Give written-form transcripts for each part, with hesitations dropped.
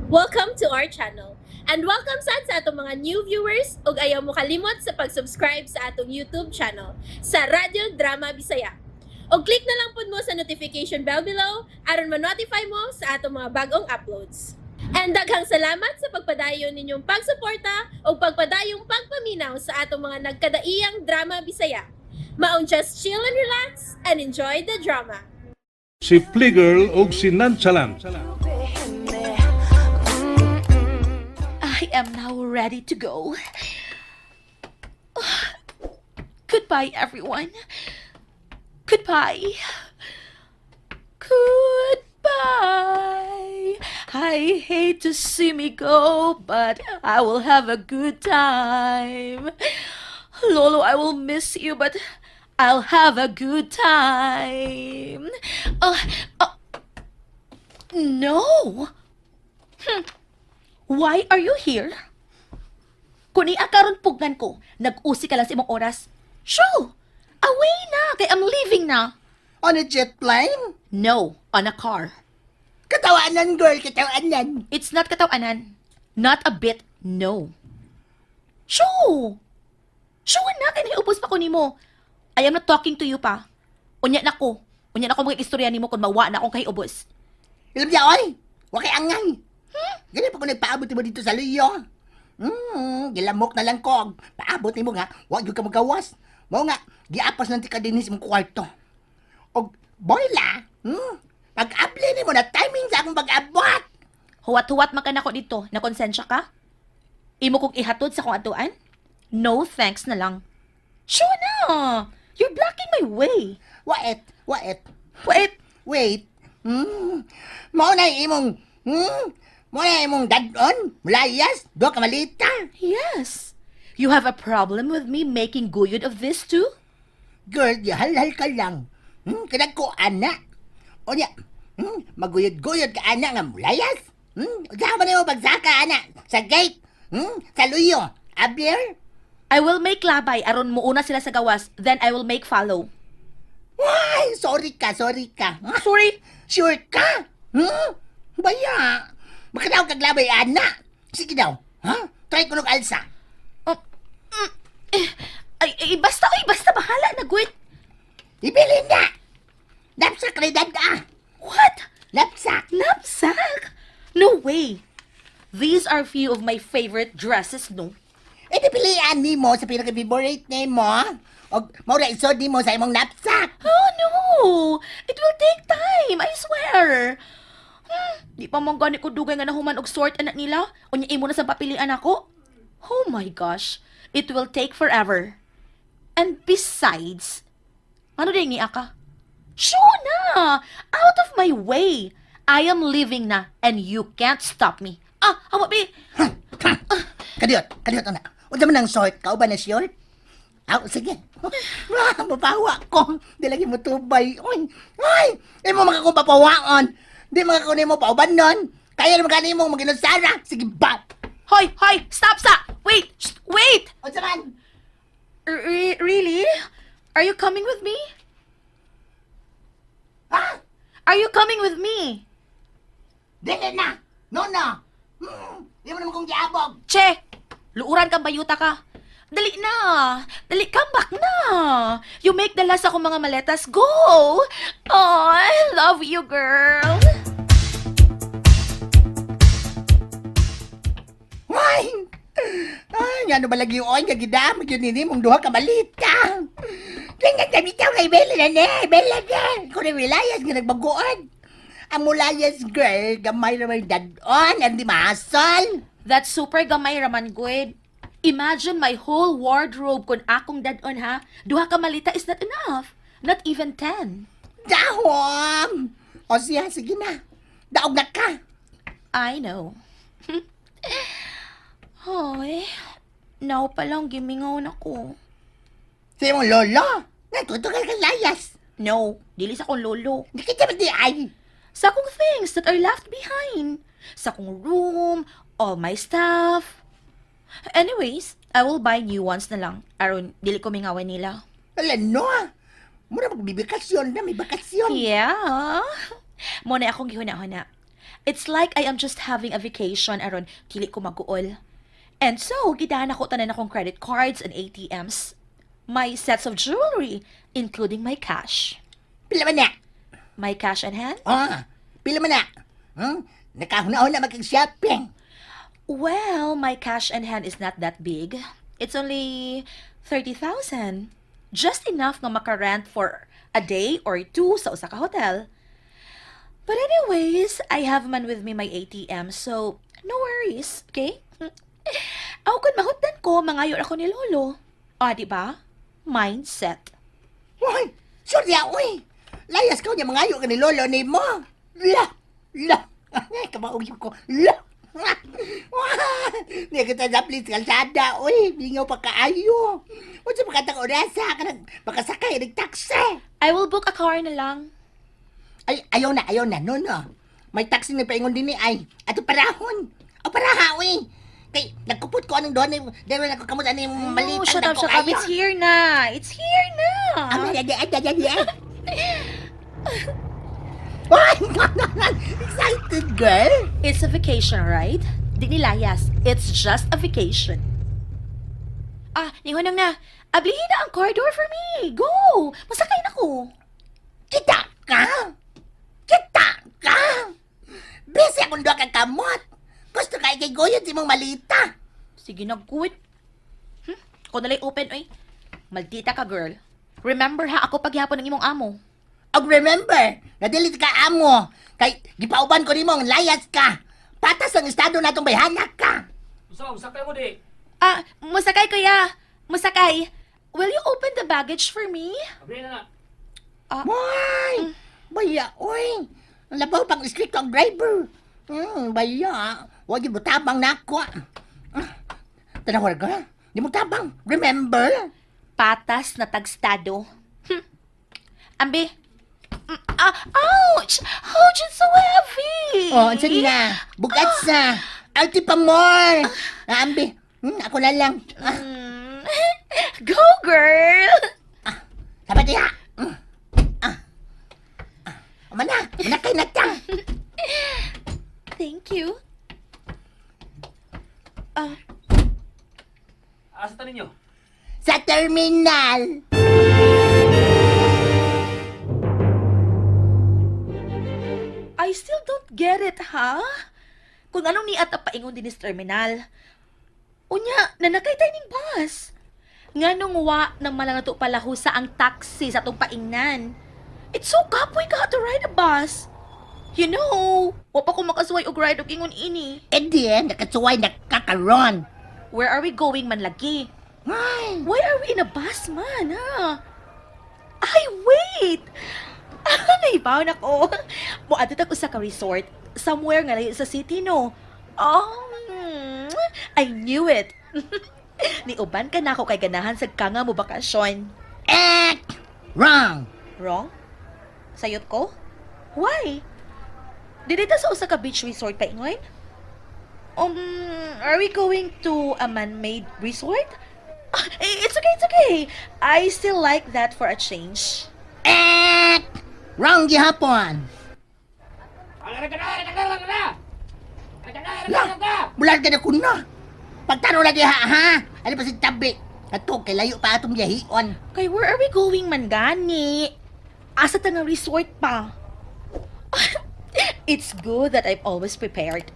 Welcome to our channel. And welcome sad sa atong mga new viewers ug ayaw mo kalimot sa pag-subscribe sa atong YouTube channel sa Radyo Drama Bisaya. Og click na lang pud mo sa notification bell below aron ma-notify mo sa atong mga bagong uploads. And daghang salamat sa pagpadayon ninyong pagsuporta ug pagpadayong pagpaminaw sa atong mga nagkadaiyang drama Bisaya. Maong just chill and relax and enjoy the drama. Si Fliegel ug si Nonchalant. I am now ready to go. Goodbye, everyone. Goodbye. Goodbye. I hate to see me go, but I will have a good time. Lolo, I will miss you, but I'll have a good time. No. Why are you here? Kung iya karon pugnan ko, nag-usi ka lang sa imong oras. Shoo! Away na! Kay I'm leaving na. On a jet plane? No, on a car. Katawanan, girl, katawanan. It's not katawanan. Not a bit, no. Shoo! Shoo na! Kay nahiubos pa ko nimo. I am not talking to you pa. Unya na ko. Unya na ko mag-istorya nimo kung mawa na akong kahiubos. Ilam siya, oy. Wa kay angay. Gani pa ko nagpaabot mo dito sa luyo. Gilamok na lang ko. Paabot nimo nga, wa gyud ka magawas. Mao nga, giapas lang ti ka dinhi sa imong kwarto. Og boyla, pag-abli nimo na timing sa akong pag-abot. Huwat-huwat man ka nako dito. Nakonsensya ka? Imo kong ihatod sa kong atuan? No thanks na lang. Sure na! You're blocking my way. Wait, wait, Wait, wait. Mao na imong, mao na imong dad-on, mulayas, duha ka malita. Yes. You have a problem with me making guyod of this too? Girl, gihalhal ka lang. Kanag ko, ana. O niya, maguyod-guyod ka, ana, nga mulayas. Unsa man nimo pagsaka, ana? Sa gate, sa luyo. Abier? I will make labay aron muuna sila sa gawas, then I will make follow. Why, sorry ka, sorry ka. Ha? Sorry. Sure ka? Baya, makadaw kag labay, ana. Sige daw, ha? Try ko nog alsa. Oh, eh, ay, ay, basta, ay, basta, bahala na, Gwit. Ibilin na! Napsak rin ah! What? Napsak! Knapsack? No way. These are few of my favorite dresses, no? E di pilian nimo sa pinaka-favorite nimo. Og mao ra isod nimo sa imong knapsack. Oh, no! It will take time, I swear. Di pa man gani ko dugay nga nahuman og sort anak nila. Unya imo na sa papilian ako. Oh my gosh, it will take forever. And besides, ano din ni ka? Sure na! Out of my way! I am leaving na and you can't stop me. Ah, awa bi! Kadiyot, kadiyot ana. Unsa man ang short? Kauban na short? Aw, sige. Wah, mapawa ko. Di lagi mo tubay. Oy, ay, imo mga kong papawaon. Di mga ko nimo pauban nun. Kaya naman gani mo maginusara. Sige ba? Hoy, hoy! Stop sa! Wait! Shh, wait! Unsa man? Really? Are you coming with me? Ha? Are you coming with me? Dili na. No, no. Di mo naman kong giabog. Che! Luuran kang bayuta ka. Dali na! Dali, come back na! You make the last akong mga maletas. Go! Oh, I love you, girl! Ay! Ay, nga no ba lagi oy nga gidam gyud nini mong duha ka malita. Tingnan ka bitaw kay Bella na ni, Bella na. Ko na realize nga nagbagoan. Ang mulayas girl, gamay ra may dad-on, ang di mahasol. That's super gamay raman, good. Imagine my whole wardrobe kung akong dad-on, ha? Duha ka malita is not enough. Not even 10. Dahom! O siya, sige na. Daog na ka. I know. Hoy, now pa lang gimingaw na ko. Sa imong lolo, natutugal ka layas. No, dili sa akong lolo. Di kita ba di ay? Sa akong things that are left behind. Sa akong room, all my stuff. Anyways, I will buy new ones na lang. Aron, dili ko mingawan nila. Ala no. Mura magbibakasyon na, may bakasyon. Yeah. Mo na akong gihuna-huna. It's like I am just having a vacation aron dili ko maguol. And so, gidahan ako tanan akong credit cards and ATMs. My sets of jewelry, including my cash. Pila man na? My cash in hand? Ah, pila man na? Nakahuna-huna mag-shopping. Well, my cash in hand is not that big. It's only 30,000. Just enough nga makarent for a day or two sa usa ka hotel. But anyways, I have man with me my ATM, so no worries, okay? Aw, kung mahutdan ko, mangayo ako ni Lolo. Ah, di ba? Mindset. Uy, sure ya, uy. Layas ka niya mangayo ka ni lolo ni mo. La, la. Kamaog ko. La. Niya kita sa please kalsada, uy. Bingaw pa kaayo. Unsa pa katang orasa ka nang makasakay ng taxi. I will book a car na lang. Ay, ayaw na, ayaw na. No, no. May taxi na paingon din ni ay. Ato parahon. O paraha, uy. Kay, nagkupot ko anong doon. Dahil ako kamot anong maliit. Oh, shut up, shut up. It's here na. It's here na. Ay, ay, ay, ay, ay, ay. Ay, excited, girl. It's a vacation, right? Di nilayas. It's just a vacation. Ah, ninghunong na. Ablihin na ang car door for me. Go! Masakay na ko. Kita ka! Kita ka! Busy akong duha ka kamot. Gusto ka ikay guyod si mong malita. Sige na, good. Ako nala'y open, oy. Maldita ka, girl. Remember ha, ako paghihapon ng imong amo. Og remember, na dili ka amo. Kay gipauban ko nimo ang layas ka. Patas ang estado natong bayhana ka. Unsa sakay mo di? Ah, musakay, kuya. Musakay. Will you open the baggage for me? Abri na na. Hoy! Baya, oy! Ang labaw pang istrikto ang driver. Baya. Huwag yung tabang na ako. Ah, tanawa ka? Di mo tabang. Remember? Patas na tagstado. Ambi. Ah, ouch! Ouch, it's so heavy! Oh, ang na. Bugat sa. Alti pa more. Ah, ambi. Ako na lang. Ah, Go, girl! dapat diha. Ah. Ah. Mana, manakay na ta. Thank you. Ah, Asa ta ninyo? Sa terminal. I still don't get it, ha? Kung anong niat ang paingon din sa terminal. Unya, nanakay tayo ning bus. Nga nung wa nang malanato pala sa ang taxi sa atong paingnan. It's so kapoy ka to ride a bus. You know, wa pa ko makasuway og ride og ingon ini. And then, nakasuway na kakaron. Where are we going man lagi? Ay, Why are we in a bus man, ha? Ay, wait! Naibaw na ko. Moadto tag usa ka resort. Somewhere nga layo sa city, no? Oh, I knew it. Niuban ka na ako kay ganahan sa kanga mo bakasyon. Eh, wrong. Wrong? Sayot ko? Why? Dili ta sa usa ka beach resort pa ingon? Are we going to a man-made resort? Ah, eh, it's okay, it's okay. I still like that for a change. Eh, wrong gihapon. La, bulan ka na kuno. Pagtanaw na diha, ha? Ano pa si tabi? Ato, kay layo pa atong biyahion. Kay where are we going man gani? Asa ta nga resort pa? It's good that I'm always prepared.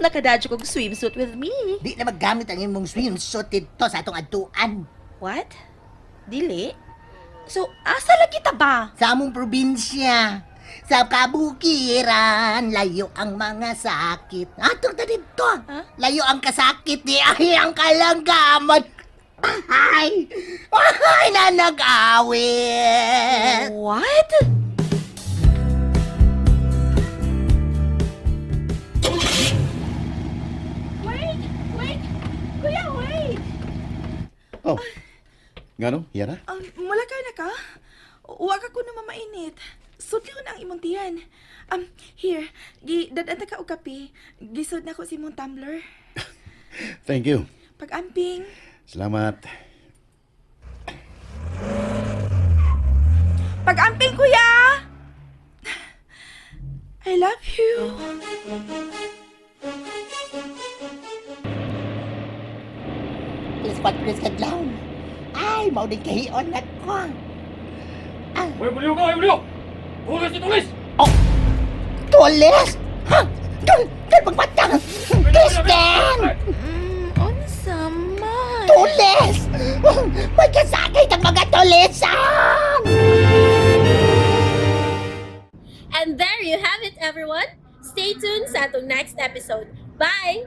Nakadadyo kog swimsuit with me. Di na maggamit ang imong swimsuit dito sa atong adtuan. What? Dili? So, asa lagi ta ba? Sa among probinsya, sa kabukiran, layo ang mga sakit. Atong ta dito. Ha? Layo ang kasakit ni ay ang kalanggaman. Ay! Ay, na nag-awit! What? Wait! Wait! Kuya, wait! Oh. Ngano? Yara? Mula ka na ka? Wa ka ko na mamainit. Sudli ko na ang imong tiyan. Here, gi dadanta ka og kape. Gisod na ko si imong tumbler. Thank you. Pag-amping. Salamat. Pag-amping, kuya! I love you. Alas 4 sa kadlaw. Ay, mao din kahion na ko. Hoy, buliw ka, hoy, buliw! Tulis ni tulis! Oh! Tulis! Ha? Dul! Dul, pagpatang! Kristen! Unsa man? Tulis! May kasakit ang mga tulisan! And there you have it, everyone. Stay tuned sa atong next episode. Bye!